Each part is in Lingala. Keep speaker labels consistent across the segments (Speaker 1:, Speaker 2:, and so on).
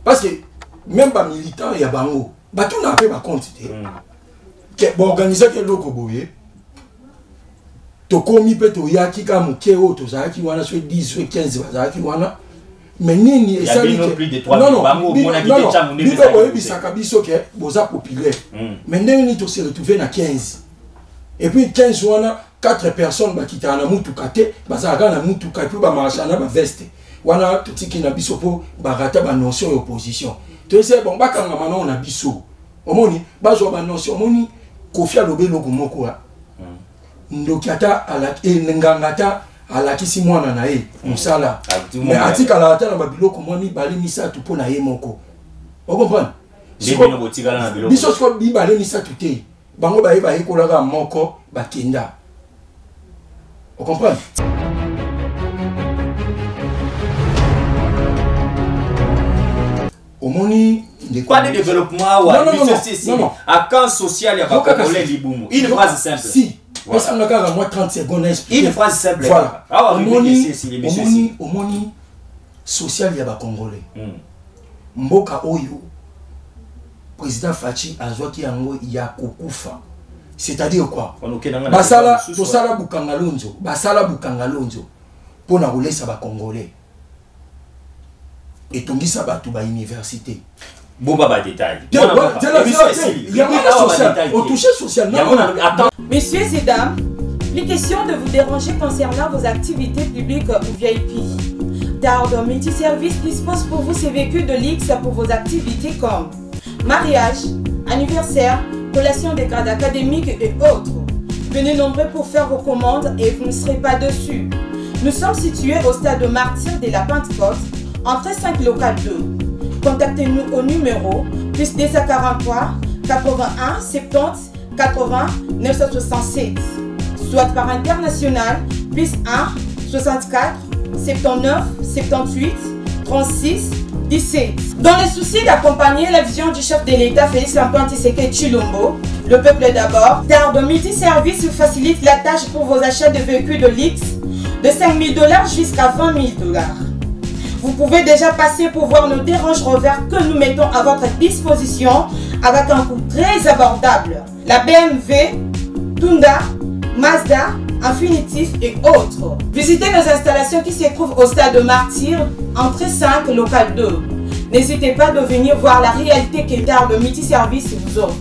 Speaker 1: Parce que même bamilitant ya bango batunaka mpe bacompte te. Ke baorganisaki eloko boye, tokomi mpe toyaki kaka moke oyo tozalaki wana, soki 10, soki 15 bazalaki wana. Mais nini esali? Bino boyebisaka biso ke boza populaire, mais ndenge nini tose retrouve na 15? Et puis 15 wana, 4 personnes bakitaka na mutuka te, bazalaka na mutuka, et puis bamarcha na baveste wana. Totiki na biso mpo barata banotion ya opposition. Toyese bon, bakangama nao na biso. Omoni, bazwa banotion. Omoni, Kofi alobi eloko moko: ndoki ata nganga ata alakisi mwana na ye mosala, mais atikala ata na babiloko mwa mibale misato mpo na ye moko. Ocomprendre? Biso siko mibale misato te, bango baye bayekolaka moko, bakenda. Ocomprendre? Omoni?
Speaker 2: Pas de développement awa, akan social ya bakongolais libumu. Une phrase simple.
Speaker 1: Si pesanga kaka mwa 30 secondes na
Speaker 2: expliquer. Une phrase simple.
Speaker 1: Voilà. Omoni, omoni, omoni social ya bacongolais, mboka oyo président Fatshi azwaki yango ya kokufa. C'est-à-dire quoi? Basala, tosala Bukanga Lonzo, basala Bukanga Lonzo mpo na kolesa bacongolais, etongisa bato bauniversité.
Speaker 2: Bomba badétail.
Speaker 1: Otouche social.
Speaker 3: Messieurs et dames, plus question de vous déranger concernant vos activités publiques ou VIP. Tard Multiservice dispose pour vous ces véhicules de luxe pour vos activités comme mariage, anniversaire, collation des grades académiques et autres. Venez nombreux pour faire vos commandes et vous ne serez pas déçus. Nous sommes situés au stade de Martyr de la Pentecôte, entrée 5 local 2. Contactez-nous au numéro +243 81 70 80 967. Soit par international +1 64 79 78 36 17. Dans le souci d'accompagner la vision du chef de l'État Félix Antoine Tshisekedi Tshilombo, le peuple d'abord, Tarde Multiservice vous facilite la tâche pour vos achats de véhicules de luxe de 5 000 $ jusqu'à 20 000 $. Vous pouvez déjà passer pour voir nos deux Range Rover que nous mettons à votre disposition avec un coût très abordable. La BMW, Tunda, Mazda, Infinitif et autres. Visitez nos installations qui se trouvent au stade de Martyr, entrée 5, local 2. N'hésitez pas de venir voir la réalité que Tard Multiservice vous offre.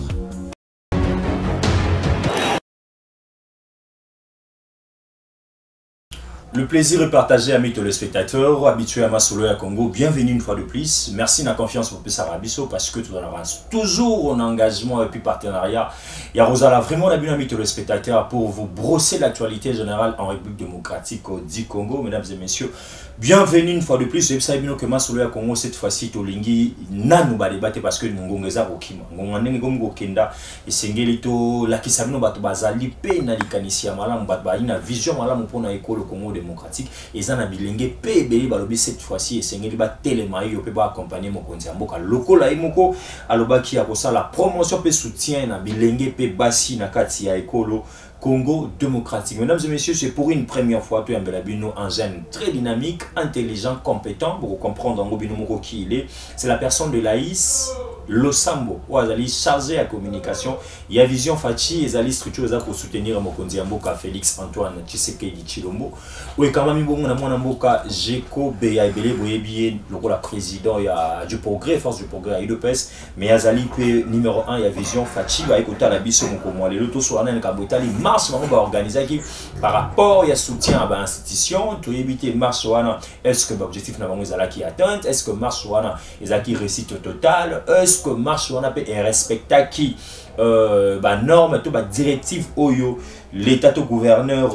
Speaker 2: Le plaisir est partagé, amis téléspectateurs, habitués à Masolo ya Congo. Bienvenue une fois de plus. Merci de la confiance pour Biso parce que tout en avance toujours en engagement et puis partenariat. Il y a Rosala, vraiment la bien, amis téléspectateurs, pour vous brosser l'actualité générale en République démocratique du Congo. Mesdames et messieurs, bienvenue une fois de plus. Et puis, que Masolo ya Congo, cette fois-ci, tolingi, nanu ba débattre parce que ngonga eza kokima. Ngonga ndenge komi kokenda, esengeli tolakisa bino bato bazali pe na likanisi ya malamu, bato bazali na vision malamu mpona ekolo Congo démocratique. Eza na bilenge mpe ebele balobi cette fois-ci esengeli batelema yo mpe baaccompagne mokonzi ya mboka lokola ye moko alobaki ya kosala promotion mpe soutien na bilenge mpe basi na kati ya ekolo Congo démocratique. Mesdames et messieurs, c'est pour une première fois, toyambela bino, un jeune très dynamique, intelligent, compétent, pour comprendre en bino moko qui il est. C'est la personne de Laïs Losambo, oyo azali chargé à communication. Il y a Vision Fatshi, ezali structure eza pour soutenir mokonzi ya mboka Félix Antoine Tshisekedi Tshilombo. Oyo ekambami bongo na mwana mboka Jeko Beya. Ebele boyebi ye lokola président ya du progrès, force du progrès ya UDPS, mais azali mpe numéro 1 ya Vision Fatshi. Baye kotala biso mokomo ya lelo, tosola na likambo etali marche bango baorganisaki par rapport ya soutien ya bainstitution. Toyebi te marche wana, est ce que baobjectif na bango ezalaki atteinte? Est ce que marche wana ezalaki réussite totale? Est ce que marche wana mpe erespectaki banorme to badirective oyo l'état to gouverneur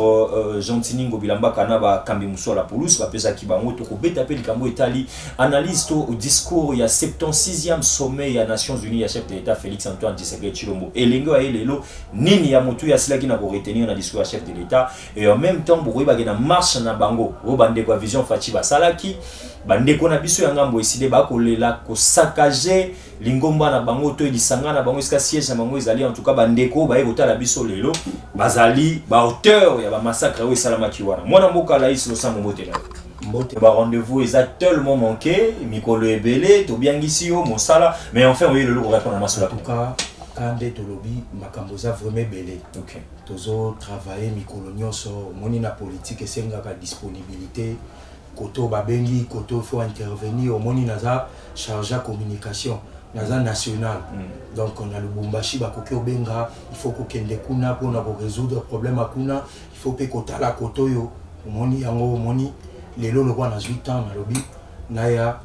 Speaker 2: Gentiny Ngobila Mbaka na bakambi mosusu ya la police bapesaki bango? Tokobeta mpe likambo etali analyse to discours ya 76e sommet ya Nations Unies ya chef de l'État Félix Antoine Tshisekedi Tshilombo. Elenge oyo aye lelo, nini ya motu asilaki na koretenir na discours ya chef de l'État? Et en même temps, bokoyebaki na marche na bango oyo bandeko ya Vision Fatshi basalaki, bandeko na biso ya ngambo esile bakolela kosaccager lingomba na bango to lisanga na bango, esika siège na bango ezali. En tout cas, bandeko baye kotala biso lelo bazali baauteur ya bamassacre oyo esalamaki wana. Mwana mboka Laïs Losambo, mbote na yo.
Speaker 1: Mbote.
Speaker 2: Ba rendez-vous eza tellement manqué, mikolo ebele tobiangisi yo mosala, mais enfin oye lelo korépondre na masolo.
Speaker 1: En tout cas, ka nde tolobi, makambo eza vraiment ebele. Tozotravaille mikolo nyonso. Omoni, na politique esengaka disponibilité. Koto babengi, koto faut intervenir. Omoni, naza chargé ya communication, naza national. Donc na Lubumbashi bakoki obenga, il faut kokende kuna mpona korésoudre problème ya kuna, il faut mpe kotala koto oyo. Omoni yango, omoni lelo lokwa nazwi temps, nalobi naya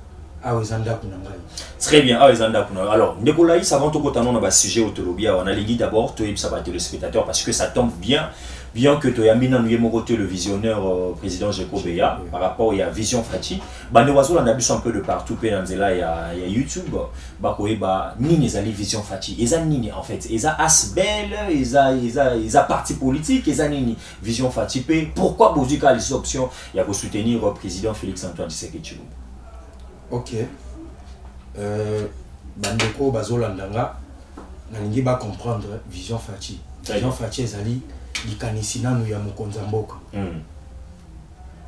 Speaker 1: awa, eza ndako na ngai.
Speaker 2: Très bien, awa eza ndako na yo. Alors ndeko Laïs, avant tokota nano na basujet oyo tolobi awa, nalingi d'abord toyebisa batéléspectateur, parce que ça tombe bien, bien que toyambi nanu ye moko te, le visionnaire président Jeko Beya, par rapport ya Vision Fatshi. Bandeko bazolanda biso un peu de partout mpe na nzela ya YouTube, bakoyeba nini ezali Vision Fatshi. Eza nini en fait? Eza ASBL, eza parti politique, eza nini Vision Fatshi? Mpe pourquoi bozwi kaka lisusu option ya kosoutenir président Félix Antoine Tshisekedi Tshilombo?
Speaker 1: Ok, bandeko bazolanda nga, nalingi bacomprendre Vision Fatshi. Vision Fatshi ezali likanisi nanu ya mokonzi ya mboka.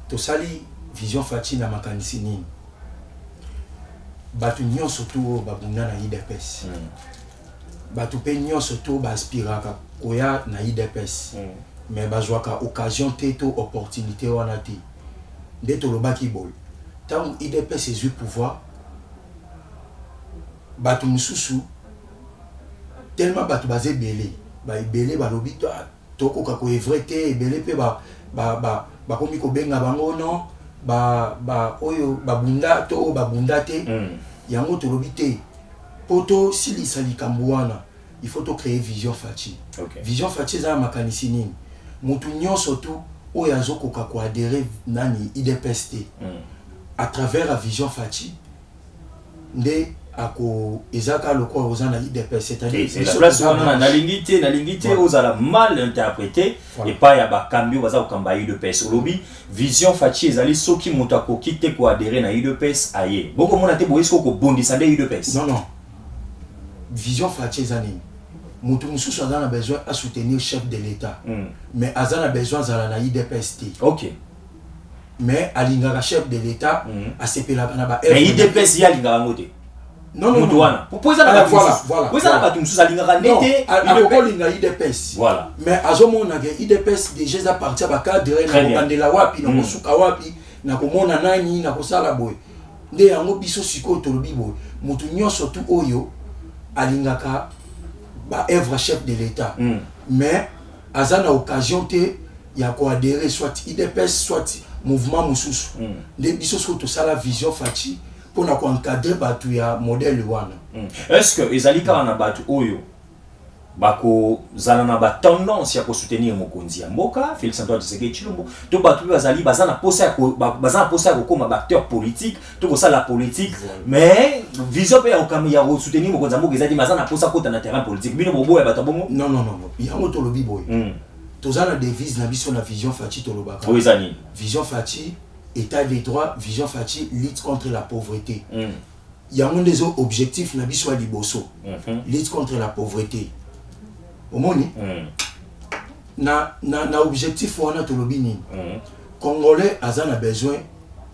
Speaker 1: Tosali Vision Fatshi na makanisi nini? Bato nyonso tu oyo babunda na UDPS, bato mpe nyonso tu baaspiraka koya na UDPS, mais bazwaka occasion te to opportunité wana te. Nde tolobaki boye: ntango UDPS ezwi pouvoir, bato mosusu, tellement bato baza ebele, baebele balobi tokoka koœuvrer te. Ebele mpe bakomi kobenga bango non, oyo babunda to oyo babunda te. Yango tolobi te, mpo tosilisa likambo wana, il faut tocréer Vision Fatshi. Vision Fatshi eza na makanisi nini? Motu nyonso tu oyo azokoka koadhérer nani UDPS te, à travers la Vision Fatshi nde ako eza kaka lokola oza na UDPS, c'est-à-dire
Speaker 2: place wana nalingi te ozala mal interprété epai ya bakambi oyo baza kokamba UDPS. Olobi Vision Fatshi ezali soki moto akoki te koadhérer na UDPS, aye. Bokomona te boye soki okobondisa nde UDPS?
Speaker 1: Non, Vision Fatshi eza nini? Moto mosusu aza na besoin asoutenir chef de l'État, mais aza na besoin azala na UDPS te. Mais alingaka chef de l'État, asepelaka na ba
Speaker 2: Mais UDPS ye alingaka yango te?
Speaker 1: Non, non.
Speaker 2: Moto wana, po eza na bato mosusu, eza na bato mosusu alingaka nde te.
Speaker 1: Akokolinga UDPS, mais azomona ke UDPS déjà eza parti ya bacadre, na kobandela wapi, na kosuka wapi, na komona nani, na kosala boye. Nde yango biso sikoyo tolobi boye: moto nyonso tu oyo alingaka baœuvre chef de l'État, mais aza na occasion te ya koadhérer soit UDPS, soit mouvement mosusu, nde biso soki tosala Vision Fatshi mpona koencadrer bato ya modèle wana.
Speaker 2: Est ce que ezali kaka na bato oyo bakozala na batendance ya kosoutenir mokonzi ya mboka Félix Antoine Tshisekedi Tshilombo, to bato mpe bazali baza na posa ya kokóma baacteur politique to kosala politique, mais vision mpe ya kosoutenir mokonzi ya mboka eza te, mais aza na posa kota na terrain politique? Bino boboya bato ya bongo?
Speaker 1: Non, non, non, yango tolobi boye: toza na devise na biso na Vision Fatshi, tolobaka.
Speaker 2: Oyo eza nini?
Speaker 1: Vision Fatshi, état de droit. Vision Fatshi, lutte contre la pauvreté. Yango nde eza objectif na biso ya liboso, lutte contre la pauvreté. Omoni, na objectif wana tolobi nini? Congolais aza na besoin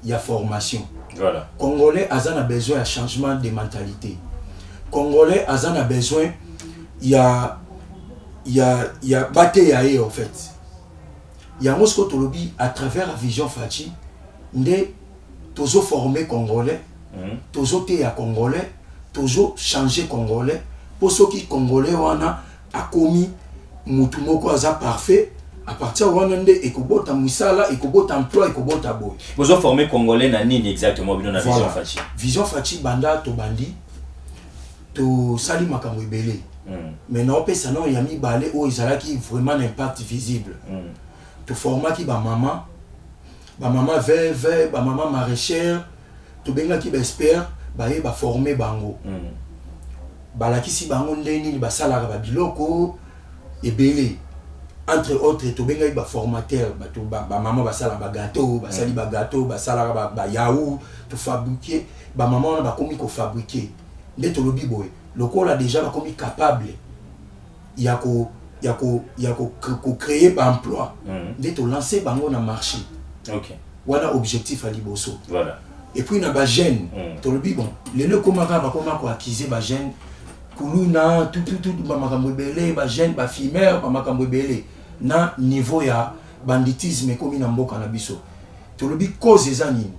Speaker 1: ya formation. Congolais aza na besoin ya changement de mentalité. Congolais aza na besoin ya bateya ye en fait. Yango sikoyo tolobi, à travers la Vision Fatshi nde tozoforme Congolais, tozoteya Congolais, tozochange Congolais, mpo soki Congolais wana akomi mutu moko aza parfait, à partir wana nde ekobota mosala, ekobota emploi, ekobota boye.
Speaker 2: Bozoforme Congolais na nini exactement, bino na Vision Fatshi?
Speaker 1: Vision Fatshi, banda tobandi, tosali makambo ebele, mais naopesa nao ya mibale oyo ezalaki vraiment na impact visible. Toformaki bamama, bamama veuve, bamama maraîchère. Tobengaki baexpert, baye baforme bango, balakisi bango ndenge nini basalaka babiloko ebele. Entre autres, tobengaki baformateur, bato bamama basalaka bagâteau, basali bagâteau, basalaka bayaourt. Tofabrique, bamama wana bakomi kofabrique. Nde tolobi boye: lokola déjà bakomi capable ya ko kocréer baemploi, nde tolance bango na marché. Wana objectif ya liboso.
Speaker 2: Voilà.
Speaker 1: Et puis na bajeune, tolobi bon, lelo ekomaka, bakoma koaccuser bajeune kuluna, tututu, bamakambo ebele, bajeune bafumeur, bamakambo ebele na niveau ya banditisme ekomi na mboka na biso. Tolobi cause eza nini?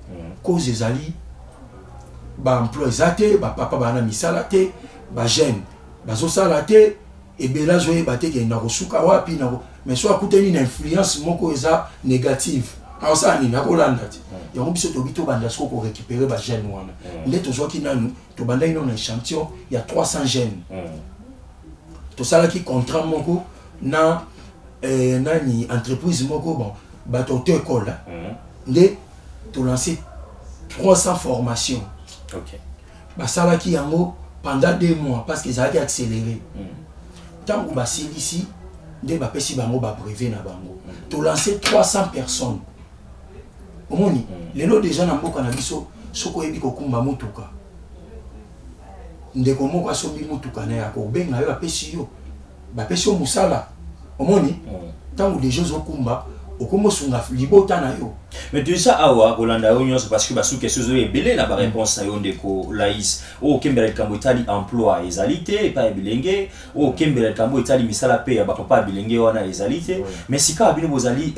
Speaker 1: Cause ezali baemploi eza te, bapapa baa na misala te, bajeune bazosala te. Ebele azoyeba te ke nakosuka wapi, mais so akutani na influence moko eza négative, akosala nini? Akolanda te. Yango biso tobi tobanda siko korécupérer bajeune wana. Nde tozwaki nanu, tobandaki nano na échantillon ya 300 jeunes. Tosalaki contrat moko na nani, entreprise moko, bon, bato auto école. Nde tolancé 300 formations. Basalaki yango pendant 2 mois parce que ezalaki accéléré. Ntango basilisi nde bapesi bango babrevet na bango. Tolancé 300 personnes. Omoni, lelo déjà na mboka na biso, soki oyebi kokumba motuka, ndeko moko asombi motuka na ye, akobenga yo, apesi yo, bapesi yo mosala. Omoni, ntango déjà ozokumba, okomi osunga libota na yo.
Speaker 2: Mais déjà awa kolanda yo nyonso, parce que basuki question oyo ebele na baréponse na yo, ndeko Laïs, oyo okembela likambo etali emploi ezali te epai ya bilenge, oyo okembela likambo etali misala mpe ya bapapa ya bilenge wana ezali te. Mais sika bino bozali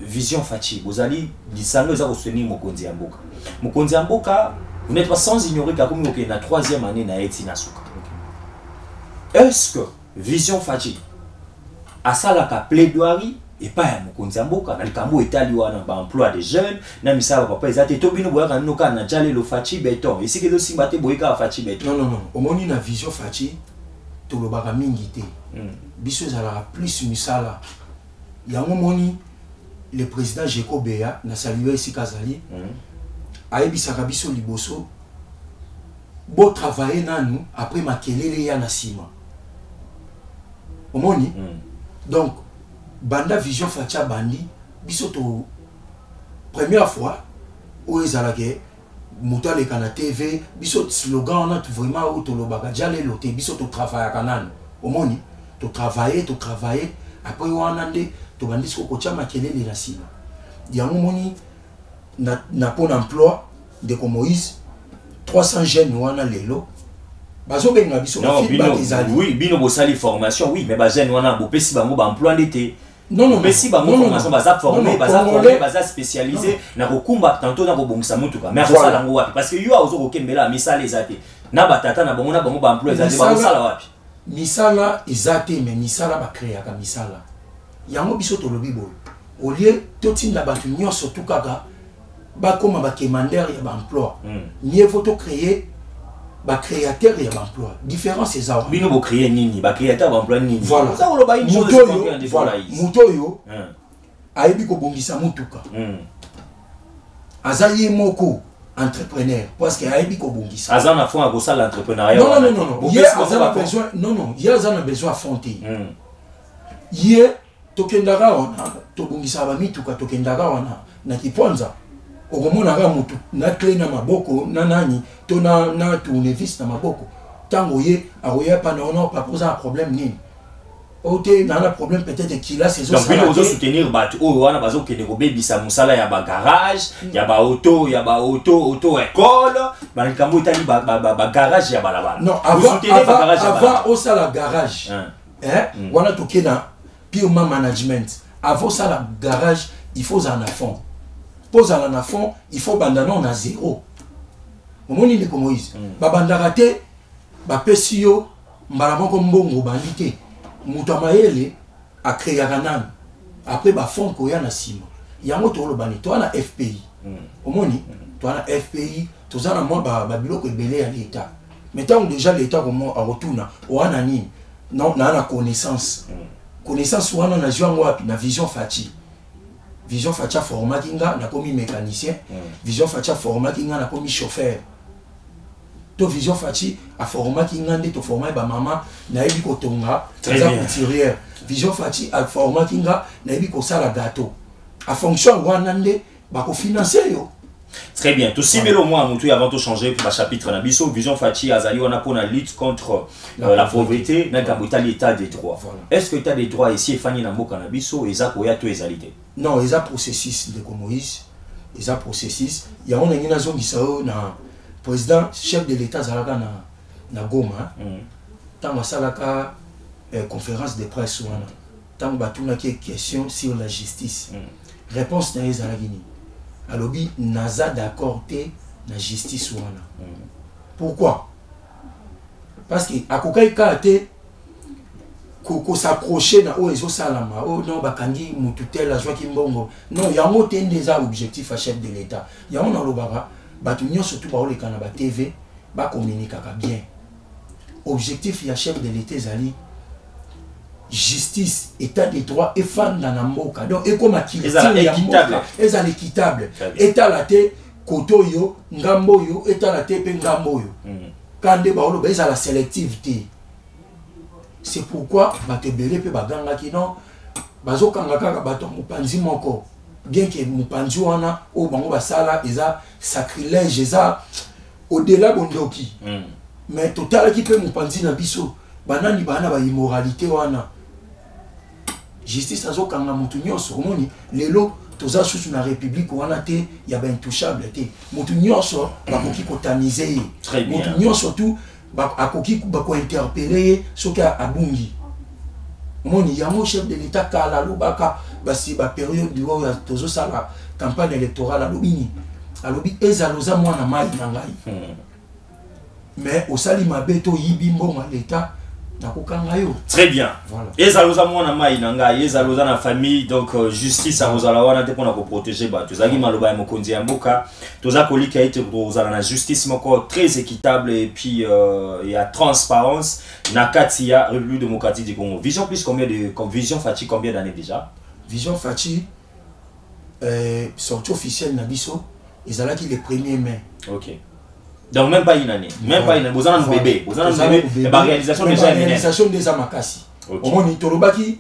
Speaker 2: Vision Fatshi, bozali lisango eza kosoutenir mokonzi ya mboka. Mokonzi ya mboka, vous n'êtes pas sans ignorer kakomi kokende na troisième année na ye ntina suka. Est-ce que Vision Fatshi asalaka plaidoirie epai ya mokonzi ya mboka na likambo etali wana, baemploi des jeunes na misala bapapa eza te, to bino boyaka nino kaka na jalelo Fatshi Béton, esika ezosimba te, boye kaka Fatshi Béton?
Speaker 1: Non, non, non. Omoni, na Vision Fatshi tolobaka mingi te. Biso ezalaka plus misala. Yango moni le président Jeko Beya na salue esika azali, ayebisaka biso liboso botravaille nanu, après makelele ya na nsima. Omoni? Donc banda Vision Fatshi abandi, biso to première fois oyo ezalaka moto aleka na TV, biso slogan wana vraiment oyo tolobaka dia lelo te. Biso totravaillaka nanu. Omoni, totravaille, totravaille, après wana nde tobandi siko kotia makelele na nsima. Yango moni na mpo na emploi, ndeko Moïse, 300 jeunes wana lelo bazobenga biso.
Speaker 2: Non,
Speaker 1: feedback ezali.
Speaker 2: Oui, bino bosali formation, oui, mais bajeune wana bopesi bango baemploi nde te.
Speaker 1: Non, non.
Speaker 2: Bopesi bango formation, baza formé, baza formé, baza spécialisé na kokumba, tantôt na kobongisa motuka, mais akosala yango wapi? Parce que yo aozo kokembela misala eza te, na batata na bango, na bango baemploi eza te, bakosala wapi?
Speaker 1: Misala eza te, mais misala bakreaka misala. Yango biso tolobi boye: au lieu totinda bato nyonso tu kaka bakóma baquémandeur ya baemploi, mieux vaut tocréer bacréateur ya baemploi. Différence eza wana.
Speaker 2: Bino bocréer nini? Bacréateur baemploi nini?
Speaker 1: Voilà.
Speaker 2: Oza koloba une chose.
Speaker 1: Moto oyo, voilà, moto oyo ayebi kobongisa motuka, aza ye moko entrepreneur parce que ayebi kobongisa.
Speaker 2: Aza na fond ya kosala entrepreneuriat?
Speaker 1: Non, non, non, non, ye aza na besoin, non, non, ye aza na besoin ya fond te. Ye tokendaka wana, tobongisaka bamituka, tokendaka wana na Kipwanza, okomonaka motu na clé na maboko na nani to na tournevis na maboko. Ntango ye akoya pana wana: "Papa, oza na problème nini?" "O te, naa na problème peut-être kilasi."
Speaker 2: Donc bino bozosoutenir bato oyo wana bazokende kobebisa mosala ya bagarage ya baauto, ya baauto, auto école, balikambo etali bagarage ya balabala?
Speaker 1: Non, avant osala garage wana, toke na purement management. Avant osala garage, il faut ozala na fond. Mpo ozala na fond, il faut banda nano na zéro. Omoni, ndeko Moïse, babandaka te bapesi yo mbala moko mbongo, obandi te. Moto ya mayele akreaka nanu, après bafond koya na nsima. Yango toloba ni toza na FPI. Omoni, toza na FPI, toza na mwa babiloko ebele ya l'État. Mais ntango déjà l'État akotuna oa na nini, naa na connaissance. Connaissance wana nazwi yango wapi? Na Vision Fatshi. Vision Fatshi aformaki nga, nakomi mécanicien. Vision Fatshi aformaki nga, nakomi chauffeur. To Vision Fatshi aformaki nga nde toformaki bamama, nayebi kotonga, naza couturière. Vision Fatshi aformaki nga, nayebi kosala gâteau. En fonction wana nde bakofinancer yo.
Speaker 2: Très bien. Tosimeli mwa mutu avant de changer pour chapitre na biso. Vision Fatshi azali wana pour la lutte contre la pauvreté na likambo etali état des droits.
Speaker 1: Voilà.
Speaker 2: Est-ce que état des droits ici efani na mboka na biso, eza koya to ezali te?
Speaker 1: Non, eza processus, ndeko Moïse. Eza processus yango. Ndenge nazongisa oyo na président, chef de l'État azalaka na Goma ntango asalaka conférence de presse wana, ntango batunaki ye question sur la justice, réponse na ye ezalaki nini? Alobi: naza d'accord te na justice wana. Pourquoi? Parce que akokaki kaka te kos'accrocher na oyo ezosalama oyo. Non, bakangi mutu tel, azwaki mbongo. Non, yango te nde eza objectif ya chef de l'État. Yango nalobaka, bato nyonso tu baoleka na baTV, bacommuniquaka bien. Objectif ya chef de l'État ezali justice, état de droit efanda na mboka. Donc ekoma culture ya mboka, ezala équitable, etala te kote oyo, ngambo oyo, etala te mpe ngambo oyo. Ka nde baoloba ezala sélective te. C'est pourquoi bato ebele mpe bagangaki: non, bazokanga kaka bato ya mopanzi moko, bien que mopanzi wana oyo bango basala eza sacrilège, eza au-delà bondoki. Mais totalaki mpe mopanzi na biso, banani baa na baimmoralité wana. Justice azokanga motu nyonso. Omoni, lelo toza susu na république wana te ya baintouchable te. Motu nyonso bakoki kotamiser ye, motu nyonso tu akoki bakointerpeller ye soki abungi. Omoni yango, chef de l'État kala alobaka, basi bapériode oyo tozosala campagne électorale, alobi nini? Alobi: ezala oza mwana mai na ngai, mais osali mabe to oyibi mbongo ya l'État, nakokanga yo.
Speaker 2: Très bien.
Speaker 1: Voilà.
Speaker 2: Ezala oza mwana mai na ngai, ezala oza na famille, donc justice akozala wana te mpona koprotéger bato. Ezalaki maloba ya mokonzi ya mboka. Toza kolika ete kozala na justice moko très équitable et puis ya transparence na kati ya République démocratique du Congo. Vision Plus, combien de Vision Fatshi, combien d'années déjà?
Speaker 1: Vision Fatshi, sortie officielle na biso ezalaki le 1er mai.
Speaker 2: Ok, donc même pas une année, même pas une année. Boza nanu bébé, boza nanu bébé. Baréalisation déjà.
Speaker 1: Réalisation nde eza makasi. Omoni, tolobaki.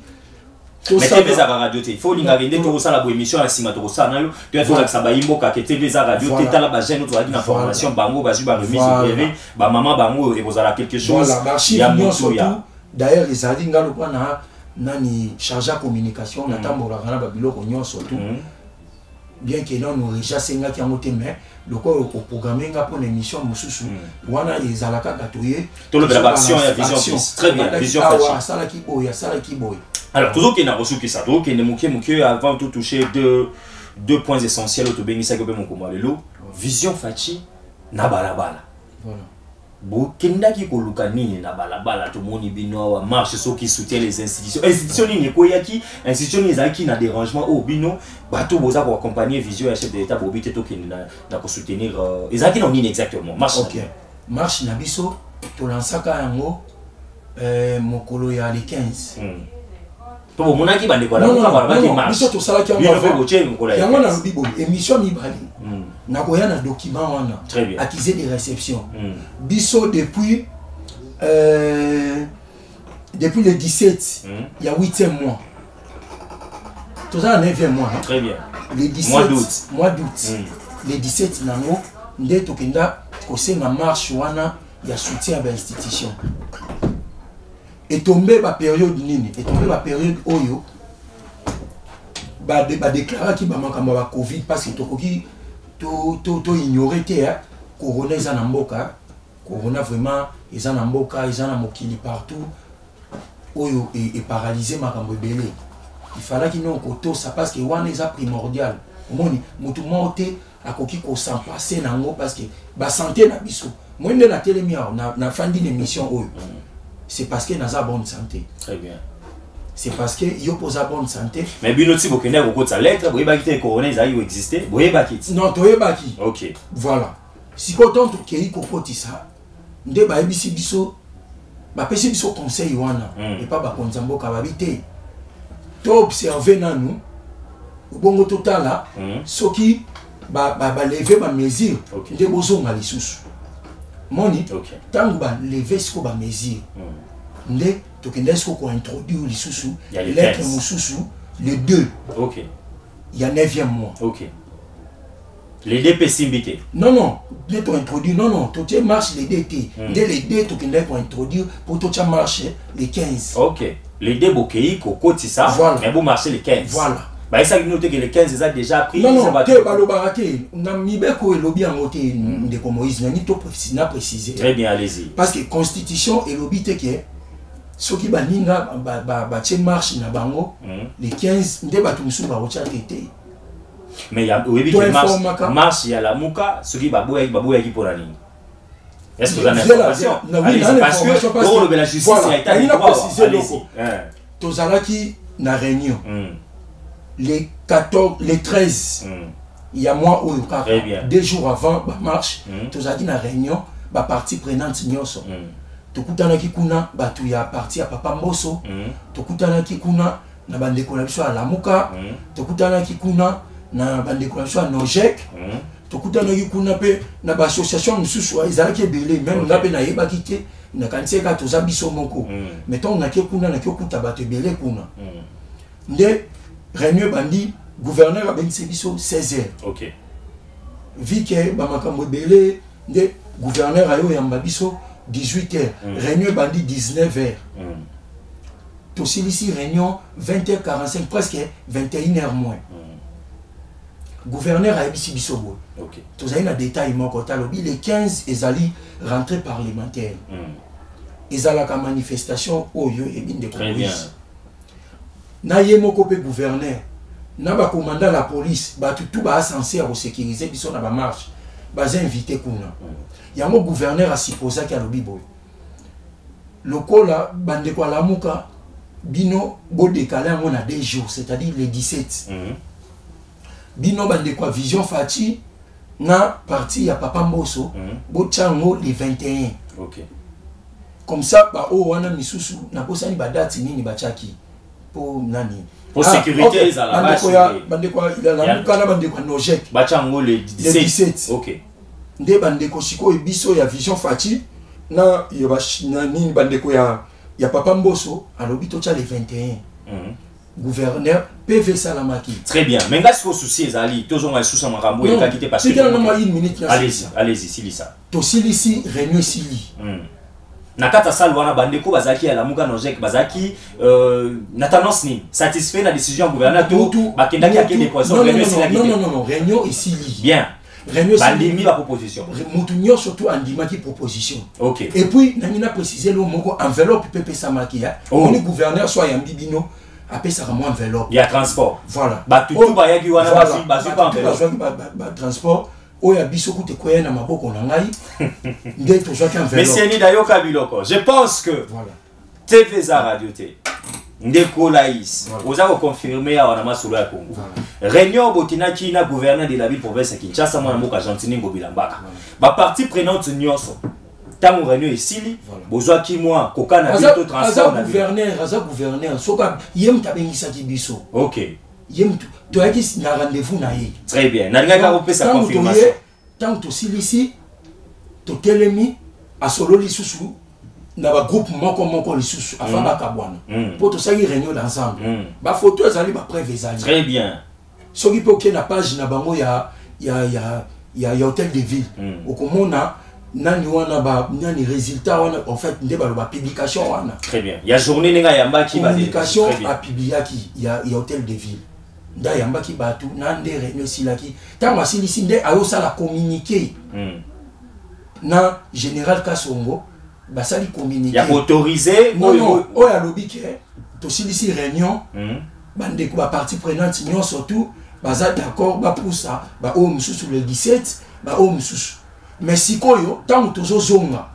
Speaker 2: Mais TV ezaka radio te. Il faut olingaka nde tokosala bo émission ya nsima, tokosala na yo, toya tolakisa bayimboka ke TV eza radio te. Tala bajeune oyo tozalaki na formation, bango bazwi baremise au brevet, bamama bango, ekozala quelque chose
Speaker 1: ya moto ya. D'ailleurs ezali nga lokwa na nani chargé ya communication, natambolaka na babiloko nyonso tu, bien que nanu régi asengaki yango te, mais lokola oprogramme nga mpona émission mosusu wana, ezala kaka toye.
Speaker 2: Tolobela baaction ya Vision Plus. Très bien, Vision.
Speaker 1: Awa asalaki boye, asalaki boye.
Speaker 2: Alors tozokende na kosukisa, tozokende moke moke. Avant to toucher deux points essentiels oyo tobengisaki mpe mokoma lelo, Vision Fatshi na balabala.
Speaker 1: Voilà.
Speaker 2: Bokendaki koluka nini na balabala? Tomoni bino awa, marche soki soutient les institutions. Institution nini ekweyaki? Institution nini ezalaki na dérangement oyo bino bato boza koaccompagner vision ya chef de l'État bobi te tokende na kosoutenir? Ezalaki na nini exactement, marche?
Speaker 1: Ok, marche na biso tolansaka yango mokolo ya le 15.
Speaker 2: To bomonaki bandeko balabaki marche?
Speaker 1: Biso tosalaki
Speaker 2: yango
Speaker 1: yango. Nalobi boye, émission mibale, nakoya na document wana, accusé de réception. Biso depuis le 17 ya 8e mois, toza na 9e mois.
Speaker 2: Très bien.
Speaker 1: Le 17
Speaker 2: mois d'août.
Speaker 1: Mois d'août, le 17 nango nde tokenda kosenga marche wana ya soutien ya bainstitution. Etombe bapériode nini? Etombe bapériode oyo badéclaraki bamakambo ya bacovid, parce que tokoki toignore te, corona eza na mboka. Corona vraiment eza na mboka, eza na mokili partout, oyo eparalyse makambo ebele. Ifalaki non kotosa, parce que wana eza primordial. Omoni, motu moko te akoki kos'en passer nango, parce que basanté na biso. Moi nde natelemi awa, nafandi na émission oyo, c'est parce que naza bonne santé.
Speaker 2: Très bien.
Speaker 1: C'est parce que yo mpo oza bonne santé.
Speaker 2: Mais bino ti bokende kokotisa lettre, boyebaki te corona ezalaki koexiste? Boyebaki ti?
Speaker 1: Non, toyebaki.
Speaker 2: Ok.
Speaker 1: Voilà. Sikoyo ntango tokei kokotisa, nde bayebisi biso, bapesi biso conseil wana epa bakonzi ya mboka, babi te toobserve nanu, bongo totala soki balever bamesure, nde bozonga lisusu. Moni, ntango balever sikoyo bamesure, nde tokendaki sikoyo kointroduire lisusu lettre mosusu le 2 ya 9e mois.
Speaker 2: Ok, les deux mpe esimbi te?
Speaker 1: Non, nde tointroduire, non, totie marche le 2 te. Nde le 2 tokendaki kointroduire mpo totya marche le 15.
Speaker 2: Ok, les deux bokei kokotisa.
Speaker 1: Voilà.
Speaker 2: Mais bomarche le 15.
Speaker 1: Voilà.
Speaker 2: Bayesaki bino te ke le 15 eza déjà pris?
Speaker 1: Non, non, te, balobaka te. Na mibeko elobi yango te, ndeko Moïse. Nani to na préciser.
Speaker 2: Très bien, allez-y.
Speaker 1: Parce que constitution elobi te ke soki baninga batie marche na bango le 15, nde bato mosusu bakotya te te.
Speaker 2: Mais oyebi ke marche ya Lamuka, soki baboyaki, baboyaki mpona nini? Est-ce que vous avez information? Allez-y, parce que tolobela justice ya état de droit. Allez-y.
Speaker 1: Tozalaki na réunion le 14, le 13 ya mois oyo kaka, 2 jours avant bamarche. Tozalaki na réunion, bapartie prenante nyonso. Tokutanaki kuna bato ya parti ya papa Mboso, tokutanaki kuna na bandeko na biso ya Lamuka, tokutanaki kuna na bandeko na biso ya Nogec, tokutanaki kuna mpe na baassociation mosusu. Ezalaki ebele, même nga mpe nayebaki te, nakanisi kaka toza biso moko. Mais ntango nake kuna, nake okuta bato ebele kuna. Nde réunion ebandi, gouverneur abengisi biso 16 heures. Vi ke bamakambo ebele, nde gouverneur aye oyamba biso 18 heures. Réunion ebandi 19 heures. Tosilisi réunion 20h45, presque 21 heures moins. Gouverneur ayebisi biso boye. Tozali na détail moko. Talobi le 15 ezali rentrée parlementaire. Ezalaka manifestation oyo eyebi, ndeko Moïse. Na ye moko mpe gouverneur na bacommandant la police, bato tu baa censé ya kosécuriser biso na bamarche, baza invité kuna. Yango gouverneur asupposaki, alobi boye: lokola bandeko alamuka, bino bodécaler yango na 2 jours, c'est-à-dire le 17. Bino bandeko ya Vision Fatshi na parti ya papa Mboso, botya yango le 21. Comme ça baoyo wana misusu, nabosani badate nini batiaki mpo nani.
Speaker 2: Po sécurité ezala.
Speaker 1: Bandeko ya Lamuka na bandeko ya Nogec,
Speaker 2: batya yango le 17.
Speaker 1: Le 17. Nde bandeko sikoyo, biso ya Vision Fatshi na ya na nini, bandeko ya papa Mboso, alobi totya le 21. Gouverneur PV esalamaki.
Speaker 2: Très bien, mais nga sikoyo souci ezali, tozonga lisusu na makambo
Speaker 1: Non,
Speaker 2: elekaki te, parce que
Speaker 1: tikela nga une minute na
Speaker 2: Allez-y.
Speaker 1: silisa.
Speaker 2: Allez-y, silisa.
Speaker 1: Tosilisi réunion, esili.
Speaker 2: Na kati ya salle wana, bandeko bazalaki ya Lamuka, Nogec, bazalaki na tendance nini? Satisfait na décision ya gouverneur to bakendaki akende poisson?
Speaker 1: Non, non,
Speaker 2: Réunion
Speaker 1: non,
Speaker 2: esilaki
Speaker 1: non,
Speaker 2: te?
Speaker 1: non, non, non, réunion esili. Réunion esili.
Speaker 2: Bandimi baproposition?
Speaker 1: Mutu nyonso tu andimaki proposition. Et puis nangi na préciser lo moko, enveloppe mpe epesamaki ya
Speaker 2: Oh.
Speaker 1: omoni gouverneur so ayambi bino, apesaka mwa enveloppe.
Speaker 2: Ya transport.
Speaker 1: Voilà.
Speaker 2: Bato tu bayaki wana, bazwi pa
Speaker 1: Bato tu
Speaker 2: enveloppe.
Speaker 1: bazwaki batransport. Oyo ya biso kuta ekweya na maboko na ngai, nde tozwaki enveloppe.
Speaker 2: Monsieur Nida, yoka biloko, je pense que
Speaker 1: Voilà.
Speaker 2: TV eza radio te. Ndeko Laïs,
Speaker 1: Voilà.
Speaker 2: oza koconfirmer awa na Masolo ya Congo,
Speaker 1: Voilà.
Speaker 2: réunion botinaki na gouverneur de la ville province ya Kinshasa, mwana mboka Gentiny Ngobila Mbaka, bapartie prenante nyonso, ntango réunion esili,
Speaker 1: Voilà.
Speaker 2: bozwaki mwa koka na bino
Speaker 1: Aza
Speaker 2: to
Speaker 1: aza
Speaker 2: transport na bino?
Speaker 1: Gouverneur, aza gouverneur, soki ye mutu abengisaki biso. Ye mutu toyaki na rendez-vous na ye.
Speaker 2: Très bien, nalingaki kaka kopesa
Speaker 1: Ntango
Speaker 2: confirmation.
Speaker 1: toye, ntango tosilisi, totelemi, asololi lisusu na bagroupe moko moko lisusu afa bakabwana, mpo tosali réunion d'ensemble. Bafoto ezali, bapreuve ezali.
Speaker 2: Très bien.
Speaker 1: Soki mpe okei na page na bango ya hôtel de ville, okomona nani wana, ba nani, résultat wana, en fait nde baloba publication wana.
Speaker 2: Très bien, ya journée ndenge ayambaki.
Speaker 1: Communication
Speaker 2: Très bien.
Speaker 1: apubliaki ya hôtel de ville, nde ayambaki bato na nde réunion esilaki. Ntango asilisi, nde ayosala communiqué na général Kasongo, basali communiqué
Speaker 2: Ya koautoriser.
Speaker 1: Non, non, oyo alobi ke tosilisi réunion, bandeko bapartie prenante nyonso tu baza d'accord, bapusa baoyo mosusu le 17, baoyo mosusu. Mais sikoyo ntango tozozonga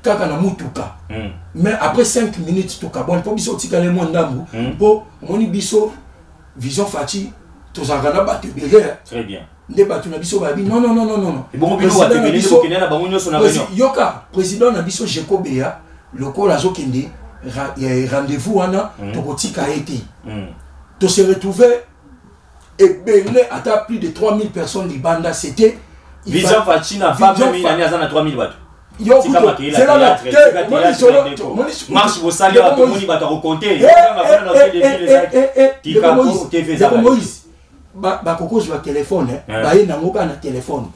Speaker 1: kaka na mutuka, mais après 5 minutes tokabwani, mpo biso otikali mwa ndambu, mpo omoni biso Vision Fatshi tozalaka na bato ebele.
Speaker 2: Très bien.
Speaker 1: Nde bato na biso babi: non, non, non, non, non.
Speaker 2: Ebongo bino bato ebele nde bokende na bango nyonso na réunion?
Speaker 1: Yoka, président na biso Jekobeya, lokola azokende rendez-vous wana, tokotika ye te. Tose retrouve ebele, ata plus de 3000 personnes libanda. C'était
Speaker 2: Vision Fatshi na femme nani aza na 3000 bato?
Speaker 1: Yo,
Speaker 2: marche bosali awa, tomoni bato akokonte.
Speaker 1: Moïse, bakokozwa telefone, baye nango kaka na telefone.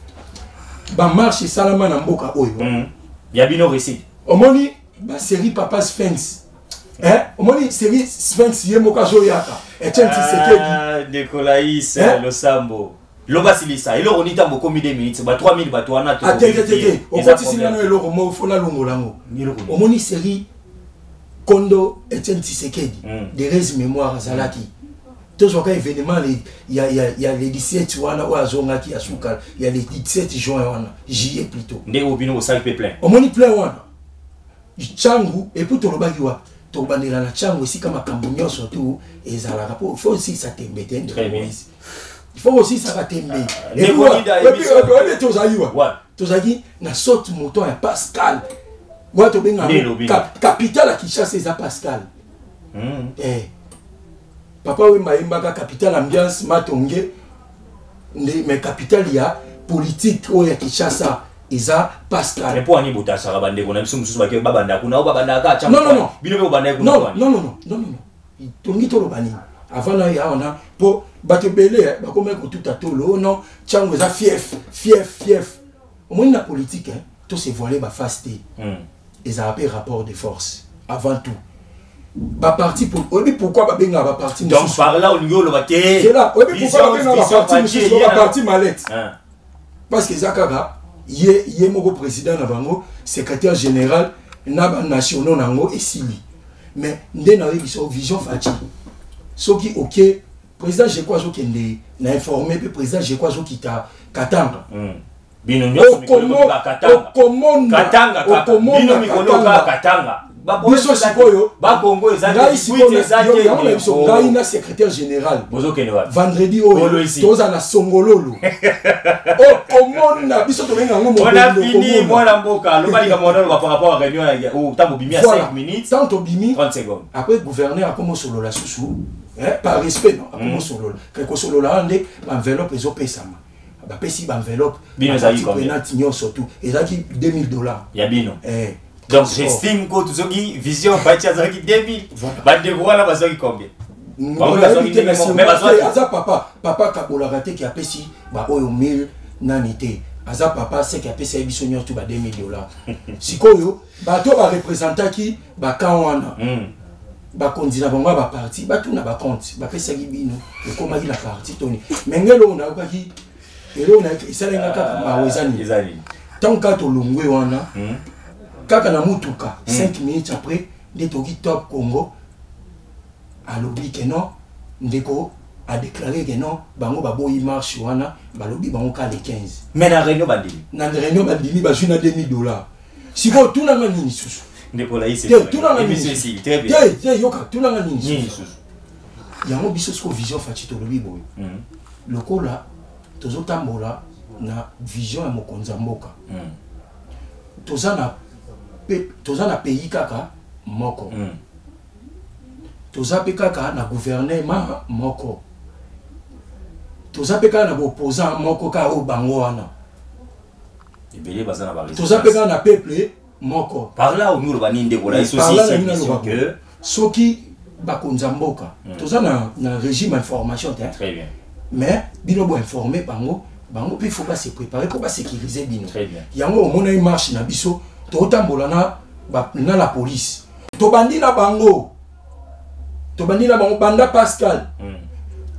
Speaker 1: Bamarche esalama na mboka oyo.
Speaker 2: Ya bino réussite.
Speaker 1: Omoni basérie Papa Sphinx, omoni série Sphinx, ye moko azoyaka. Etienne Tshisekedi.
Speaker 2: Ndeko Laïs Losambo, loba silisa eloko nini. Ntango okomi 2 minutes, ba 3000 bato wana.
Speaker 1: Te te te, okotisi nano eloko moko, fo nalongola yango. Omoni série Kondo Etienne Tshisekedi de heureuse mémoire azalaki, tozwaka événement ya le 17 wana oyo azongaki ya suka, ya le 17 juin wana, juillet plutôt.
Speaker 2: Ndenge obino osali mpe plein.
Speaker 1: Omoni plein wana Ntangu, et puis tolobaki wapi? Tobandela na ntango esika makambo nyonso tu ezalaka, po faut osisa tembe te. Ndeko Moïse, il faut osisaka tembe. Oyebi tozalaki wa? Tozalaki na saute mouton ya Pascal wana, tobengaka capitale ya Kinshasa eza Pascal. Papa Wemba ayembaka "Capitale ambiance matonge" nde, mais capitale ya politique oyo ya Kinshasa eza Pascal.
Speaker 2: Mpo ani botasaka bandeko na biso mosusu bake babanda kuna, oyo babandaka?
Speaker 1: Non, non, non.
Speaker 2: Bino mpe bobandaki kuna?
Speaker 1: Non, non, non, non, non, non. Tongi toloba nini avant na ya wana? Mpo bato ebele bakomaki kotuta tolo non, ntango eza fief, fief, fief. Omoni, na politique to se voile baface te. Ezala mpe rapport de force avant tout. Baparti, oyebi pourquoi babengaka baparti?
Speaker 2: Donc par là olingi oloba te?
Speaker 1: Zela, oyebi pourquoi babengaka baparti mosusu baparti mallette? Parce que eza kaka ye, ye moko président na bango, secrétaire général na banationaux nango, esili. Mais nde nayebi so vision Fatshi, soki oke président Jeko azokende na informé, mpe président Jeko azokita Katanga.
Speaker 2: Bino nyonso okomona Katanga.
Speaker 1: Biso sikoyo
Speaker 2: Bakongo eza
Speaker 1: yango na biso, ngai na secrétaire général.
Speaker 2: Bozokende wapi?
Speaker 1: Vendredi oyo toza na Songololo, okomona biso tobenga yango.
Speaker 2: On a fini, mwana mboka, loba likambo wana, loba par rapport à réunion ntango obimi ya 5 minutes.
Speaker 1: Ntango tobimi,
Speaker 2: 30 secondes.
Speaker 1: Après gouverneur akoma osolola susu par respect, non, akoma osolola kosolola wana nde baenveloppe ezopesama. Bapesi baenveloppe prenante nyonso, tu ezalaki 2000 $.
Speaker 2: Ya bino? Donc j'estime que soki vision Fatshi azalaki 2000, bandeko wana bazwaki combien?
Speaker 1: Aza papa, papa kabolaka te ke apesi baoyo 1000 nani te. Aza papa, seke apesi ye biso nyonso ba 2000 $. Sikoyo bato barepresentaki bakan wana, bakonzi na bango ya baparti, batuna bacompte bapesaki bino ekomaki na parti toni. Me ngai eloko nayokaki, eloko esalenga kaka mawa eza nini? Ntango kaka tolongwe wana, kaka na mutuka, 5 minutes après nde toki Top Congo alobi ke non, ndeko adéclaré ke non, bango baboyi marche wana, balobi bango ka le 15.
Speaker 2: Mais na réunion bandimi?
Speaker 1: Na réunion bandimi, bazwi na 2000 $. Sikoyo tunanga nini susu?
Speaker 2: Ndeko Laïs.
Speaker 1: Te, tunanga nini te? Te, yoka, tunanga nini susu? Yango biso sikoyo vision Fatshi tolobi boye: lokola tozotambola na vision ya mokonzi ya mboka, toza na pays kaka moko, toza mpe kaka na gouvernement moko, toza mpe kaka na boopposant moko kaka oyo bango wana.
Speaker 2: Ebele baza na.
Speaker 1: Toza mpe kaka na peuple moko.
Speaker 2: Par là olingi oloba nini, ndeko Laïs?
Speaker 1: Par là nalingi naloba, soki bakonzi ya mboka, toza na régime information te.
Speaker 2: Très bien.
Speaker 1: Mais bino boinforme bango, bango mpe faut base préparer mpo basécuriser bino.
Speaker 2: Très bien.
Speaker 1: Yango omonai marche na biso, totambola na la police, tobandi na bango, tobandi na bango banda Pascal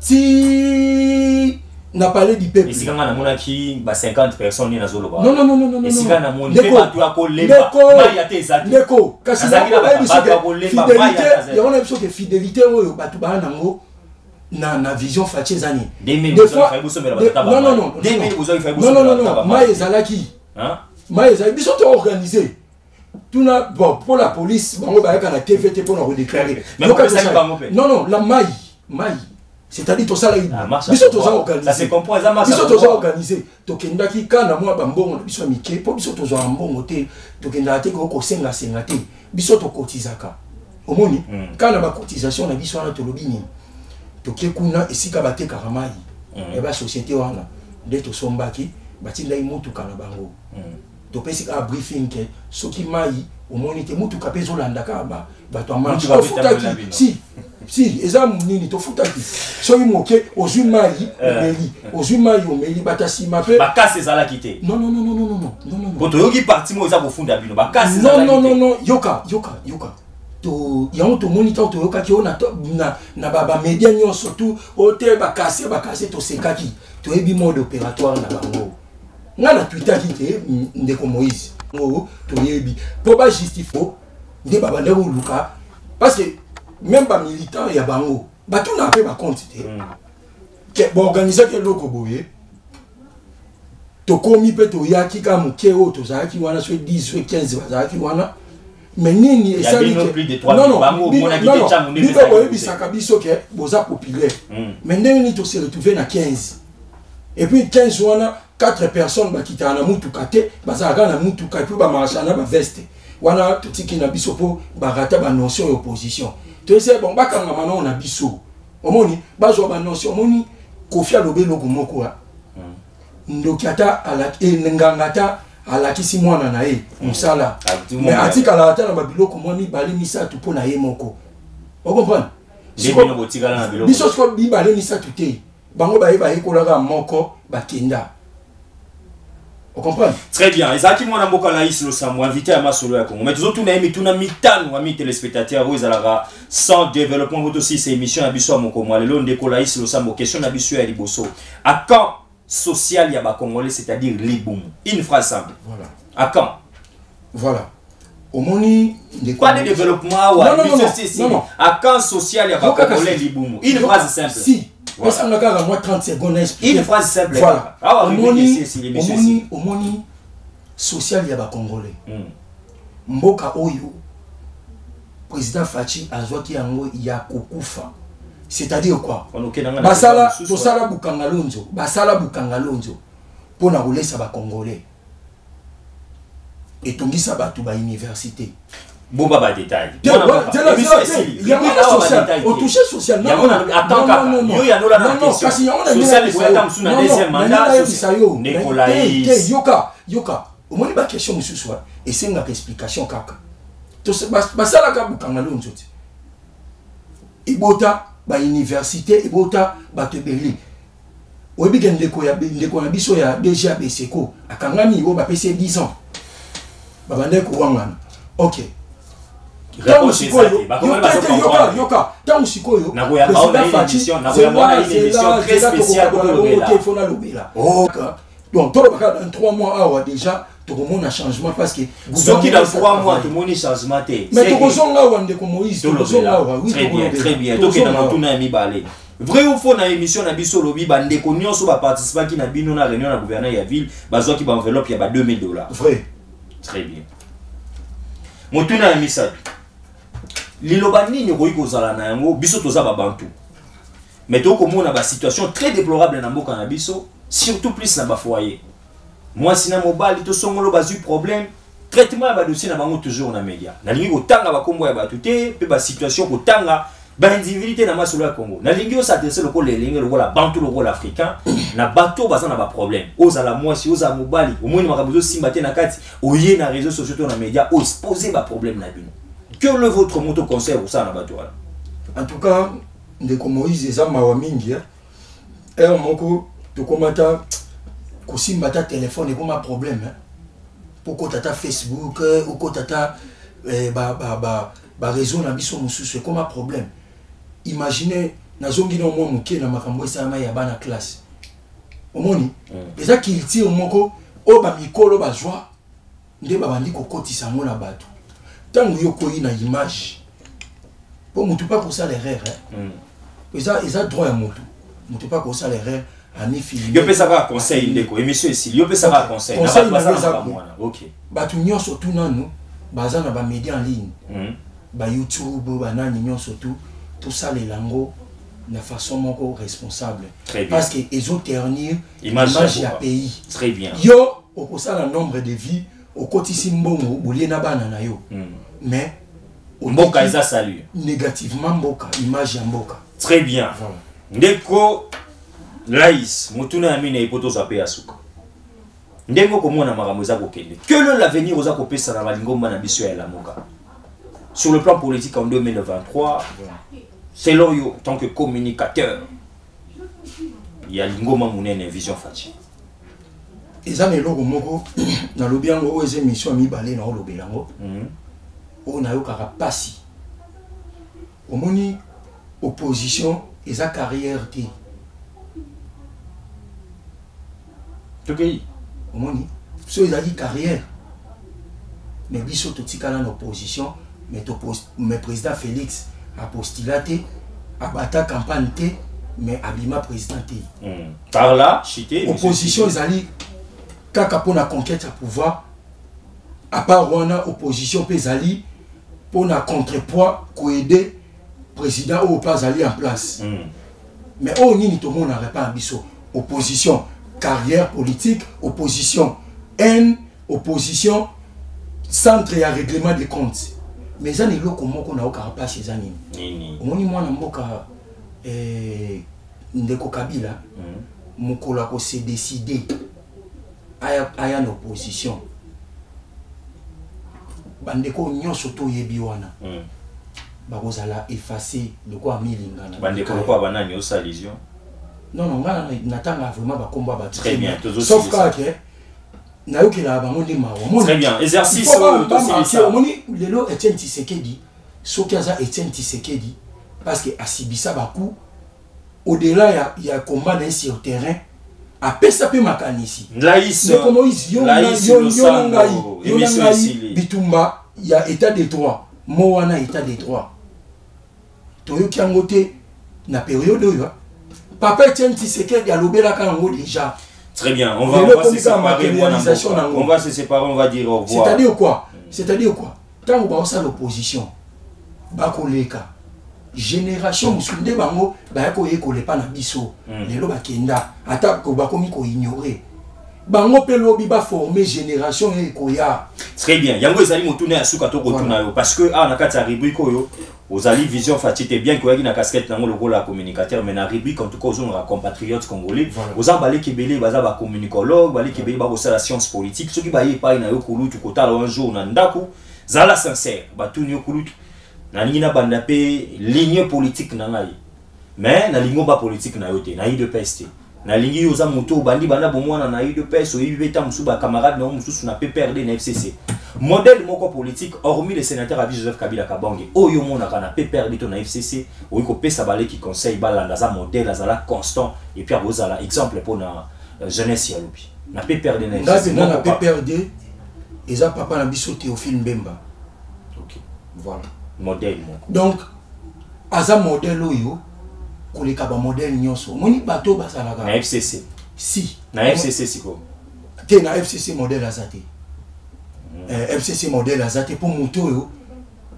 Speaker 1: ti na palais du peuple.
Speaker 2: Esika nga namonaki ba 50 personnes nde nazoloba.
Speaker 1: Non, non, non, non, non.
Speaker 2: Esika namoni mpe bato ya kolemba, mai ate eza te.
Speaker 1: Ndeko, kasi fidélité yango na biso ke fidélité oyo bato baa nango na vision Fatshi eza nini?
Speaker 2: Non,
Speaker 1: non, non, non, non, non, mai ezalaki, mai ezalaki, biso toorganiser tuna. Bon, pour la police, bango bayaka na TV te mpona kodéclarer. Non, non, la mai, mai, c'est-à-dire tosalaki, biso toza organisé, biso toza organisé. Tokendaki ka na mwa bambongo na biso ya mike, mpo biso tozwaka mbongo te, tokendaka te kosengasenga te, biso tokotizaka. Omoni, ka na bacotisation na biso wana, tolobi nini? Toke kuna esika batekaka mai ya basociété wana nde tosombaki, batindaki motuka na bango. Topesi kaka briefing ke soki mai omoni te, motuka mpe ezolanda kaka bato ya marche. Tofutaki, si si eza nini, tofutaki soki moke, ozwi mai omeli, ozwi mai omeli, bato ya nsima mpe.
Speaker 2: Bakasi ezalaki te?
Speaker 1: Non, non, non, non, non, non, non, non.
Speaker 2: Po toyoki parti moko eza kofunda bino bakasi.
Speaker 1: Non, non, non, non, yoka, yoka, yoka. To yango tomoni ntango toyokaki oyo na bamédia nyonso tu oyo te, bakase bakase, tosekaki. Toyebi mode opératoire na bango. Nga na tweetaki te, ndeko Moïse, oyo toyebi mpo bajustifie nde babandaki koluka, parce que même bamilitant ya bango batuna mpe bacompte te ke baorganisaki eloko boye. Tokomi mpe toyaki kaka moke oyo tozalaki wana, so 10 so 15 bazalaki wana. Mais nini esali? Bino boyebisaka biso ke boza populaire, mais ndenge nini tose retrouve na 15? Et puis 15 wana, 4 personnes bakitaka na mutuka te, bazalaka na mutuka et puis bamarcha na baveste wana. Totiki na biso mpo barata banotion ya opposition. Toyese bon, bakangama nao na biso. Omoni, bazwa banotion. Omoni, Kofi alobi eloko moko: ndoki ata nganga ata alakisi mwana na ye mosala, mais atikala ata na babiloko mwa mibale misato mpo na ye moko. Ocomprendre? Biso siko mibale misato te, bango baye bayekolaka moko, bakenda. Ocomprendre?
Speaker 2: Très bien. Ezalaki mwana mboka Laïs Losambo, invité ya Masolo ya Congo. Mais tozotuna ye mituna mitano, ami téléspectateur. Oyo ezalaka sans développement po tosisa émission ya biso ya mokolo ya lelo. Ndeko Laïs Losambo, question na biso ya liboso: à quand social ya bacongolais, c'est-à-dire libumu? Une phrase simple.
Speaker 1: Voilà.
Speaker 2: À quand?
Speaker 1: Voilà, omoni.
Speaker 2: Pas de développement awa. Non, non, à quand social ya bacongolais, libumu? Une phrase simple.
Speaker 1: Si pesanga kaka mwa 30 secondes na
Speaker 2: expliquer. Une phrase simple.
Speaker 1: Voilà. Omoni, omoni, omoni, social ya bacongolais, mboka oyo président Fatshi azwaki yango ya kokufa. C'est-à-dire quoi? Basala, tosala Bukanga Lonzo, basala Bukanga Lonzo mpona kolesa bacongolais, etongisa bato bauniversité.
Speaker 2: Bomba badétail.
Speaker 1: Otouche social.
Speaker 2: Kasi
Speaker 1: yango yo, yoka, yoka. Omoni, baquestion mosusu esengaka explication kaka. Basalaka Bukanga Lonzo te, ebota bauniversité, ebota bato ebele. Oyebi ke ndeko ya ndeko na biso ya DG ya BCECO akangami, oyo bapesi ye 10 ans, babandaki kowangana. Ok, ntango sikoyo, yoka, yoka, ntango sikoyo
Speaker 2: président Fatshi
Speaker 1: te, fo nalobela. Donc tolobaka dans 3 mois awa déjà tokomona changement, parce que
Speaker 2: soki dans 3 mois tomoni changement te?
Speaker 1: Mais tokozonga awa, ndeko Moïse, tokozonga awa.
Speaker 2: Oui, très bien, très bien. Tokenda motuna ya mibale: vrai ou faux, na émission na biso olobi bandeko nyonso baparticipaki na bino na réunion na gouverneur ya ville bazwaki baenveloppe ya ba 2000 $?
Speaker 1: Vrai.
Speaker 2: Très bien. Motuna ya misato: liloba nini okoki kozala na yango? Biso toza babantu, mais tokomona basituation très déplorable na mboka na biso, surtout plus na bafoyer. Mwasi na mobali to songolo bazwi problème, traitement ya badossier na bango toujours na média. Nalingi kotanga bakombo ya bato te mpe basituation, kotanga baindividu te na Masolo ya Congo. Nalingi os'adresse lokola elenge, lokola bantu, lokola africain, na bato baza na baproblème. Ozala mwasi, ozala mobali, omoni makambo ezosimba te na kati, oye na réseau sociaux to na média, oexpose baproblème na bino. Quel est votre mot to conseil kosala na bato wana?
Speaker 1: En tout cas, ndeko Moïse, eza mawa mingi. Heure moko tokomata kosimba ta telefone ekoma problème mpo okota ta Facebook, okota ta baréseau na biso mosusu, ekoma problème. Imagine, nazongi na mwa moke na makambo esalama ya bana classe. Omoni, eza culture moko oyo bamikolo bazwa nde babandi kokotisa yango na bato. Ntango yo okoyi na image, mpo motu mpa kosala erreur, eza droit ya motu, motu mpa kosala erreur, amifilme.
Speaker 2: Yo pesaka conseil, ndeko, émission esili, yo pesaka conseil.
Speaker 1: Conseil na eza: bato nyonso tu nanu baza na bamédia en ligne, bayoutube, banani nyonso tu, tosalela yango na façon moko responsable, parce que ezoternir image ya pays.
Speaker 2: Très bien.
Speaker 1: Yo okosala nombre de vie, okotisi mbongo, bolie na bana na yo, mais
Speaker 2: mboka eza salut.
Speaker 1: Négativement mboka, image ya mboka.
Speaker 2: Très bien. Voilà. Ndeko Laïs, motuna ya minei po tozwa mpe ya suka: ndenge okomona makambo eza kokende, quel est l'avenir oza kopesa na balingomba na biso ya Lamuka sur le plan politique en 2023, selon yo, tant que communicateur ya lingomba monene Vision Fatshi?
Speaker 1: Eza na eloko moko nalobi yango, oyo eza émission ya mibale na olobela yango, oyo nayokaka mpasi. Omoni, opposition eza carrière te.
Speaker 2: Tokei.
Speaker 1: Omoni, so ezalaki carrière, mais biso totikala na opposition, mais président Félix apostula te, abata campagne te, mais abima président te.
Speaker 2: Par là, chité.
Speaker 1: Opposition ezali kaka mpona conquête ya pouvoir. À part wana, opposition mpe ezali mpona contrepoids, koaider président oyo mpe azali en place. Mais oyo nini tomonaka epa na biso? Opposition carrière politique, opposition haine, opposition centre ya règlement des comptes. Mais eza na eloko moko naokaka mpasi, eza nini?
Speaker 2: Nini?
Speaker 1: Omoni, mwana mboka ndeko Kabila, mokolo akose décider aya na opposition, bandeko nyonso toyebi wana bakozala efface lokola milinga na
Speaker 2: Bandeko lokola banani osala allusion?
Speaker 1: Non, nga natanga vraiment bakombo ya bato.
Speaker 2: Très bien.
Speaker 1: Sauf kaka ke nayokelaka bango nde mawa.
Speaker 2: Très bien, exercice oyo tosilisa.
Speaker 1: Omoni, lelo Etienne Tshisekedi, soki aza Etienne Tshisekedi, parce que asibisa bacoup au-delà ya combat na ye sur terrain, apesa mpe makanisi.
Speaker 2: Laïs.
Speaker 1: Ndeko Moïse, yo na
Speaker 2: Laïs
Speaker 1: yo na ngai,
Speaker 2: Losambo,
Speaker 1: yo na
Speaker 2: émission
Speaker 1: ngai,
Speaker 2: esili.
Speaker 1: Bitumba ya état de droit mo wana, état de droit toyoki yango te na période oyo. Papa Etienne Tshisekedi alobelaka yango déjà.
Speaker 2: Très bien, on va,
Speaker 1: Lelo
Speaker 2: on va se
Speaker 1: komi kaka
Speaker 2: séparer, mwana
Speaker 1: matérialisation
Speaker 2: mboka.
Speaker 1: nango.
Speaker 2: On va se séparer, on va dire au revoir.
Speaker 1: C'est-à-dire quoi? C'est-à-dire quoi? Ntango baosala opposition, bakoleka génération mosusu nde bango baya koyekola epa na biso. Lelo bakenda, ata bakomi koignorer bango mpe, lobi baforme génération oyo ekoya.
Speaker 2: Très bien. Yango ezali motuna ya suka tokotuna yo, parce que awa na kati ya rubrique oyo ozali Vision Fatshi te, bien que oyaki na casquette nango lokola communicateur, mais na rubrique en tout cas ozongaka compatriote congolais. Oza baleki ebele baza bacommunicologue, baleki ebele bakosala science politique. Soki baye epai na yo, kulutu, kotala un jour na ndako, zala sincère, batuni yo: "Kulutu, nalingi nabanda mpe ligne politique na ngai, mais nalingi oba politique na yo te, na UDPS te. Nalingi yo oza moto obandi banda bomwana na UDPS, oyebi mpe ta mosusu bacamarade na yo mosusu na PPRD, na FCC. Modèle moko politique, hormis le sénateur à vie Joseph Kabila Kabange, oyo omonaka na PPRD to na FCC, oyi kopesa baleki conseil balanda, aza modèle, azala constant et puis akozala exemple mpona jeunesse ya lobi na PPRD, na
Speaker 1: Ngai
Speaker 2: FCC?"
Speaker 1: mpenza na
Speaker 2: Moko kaka.
Speaker 1: PPRD, eza papa na biso Théophile Mbemba. Voilà.
Speaker 2: Modèle moko.
Speaker 1: Donc aza modèle oyo koleka bamodèle nyonso. Omoni, bato oyo bazalaka
Speaker 2: Na FCC?
Speaker 1: Si.
Speaker 2: Na FCC sikoyo?
Speaker 1: Te, na FCC modèle aza te. FCC modèle aza te, mpo moto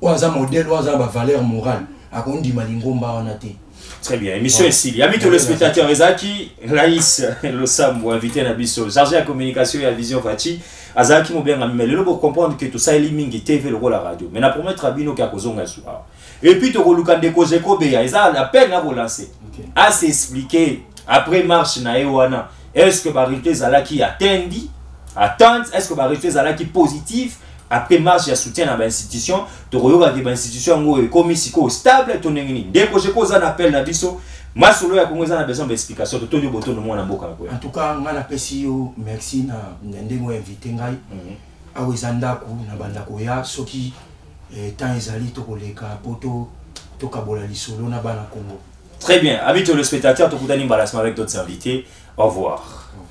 Speaker 1: oyo aza modèle, oyo aza na bavaleur morale, akondima lingomba wana te.
Speaker 2: Très bien, émission esili. Amis téléspectateurs, ezalaki Laïs Losambo, invité na biso, chargé ya communication ya Vision Fatshi. Azalaki mobenga, mais lelo bocomprendre que tosaleli mingi TV lokola radio. Mais na promettre bino ke akozonga su awa. Et puis tokoluka ndeko Jekobeya, eza la peine à relancer. À s'expliquer après marche na ye wana. Est-ce que ba résultat ezalaki attendi? Attente, est-ce que ba résultat ezalaki positif? Après marche ya soutien na bainstitution, tokoyokaki bainstitution yango ekomi sikoyo stable to ndenge nini? Ndeko Jeko, oza na appel na biso, Masolo ya Kongo eza na besoin baexplication. Totondi botondo, mwana mboka na koya.
Speaker 1: En tout cas, ngai napesi yo merci na ndenge oinvite ngai. Awa eza ndako na banda koya. Soki temps ezali, tokoleka po tokabola lisolo na bana Congo.
Speaker 2: Très bien, amis téléspectateurs, tokutani mbala avec d'autres invités. Au revoir.
Speaker 1: Au revoir.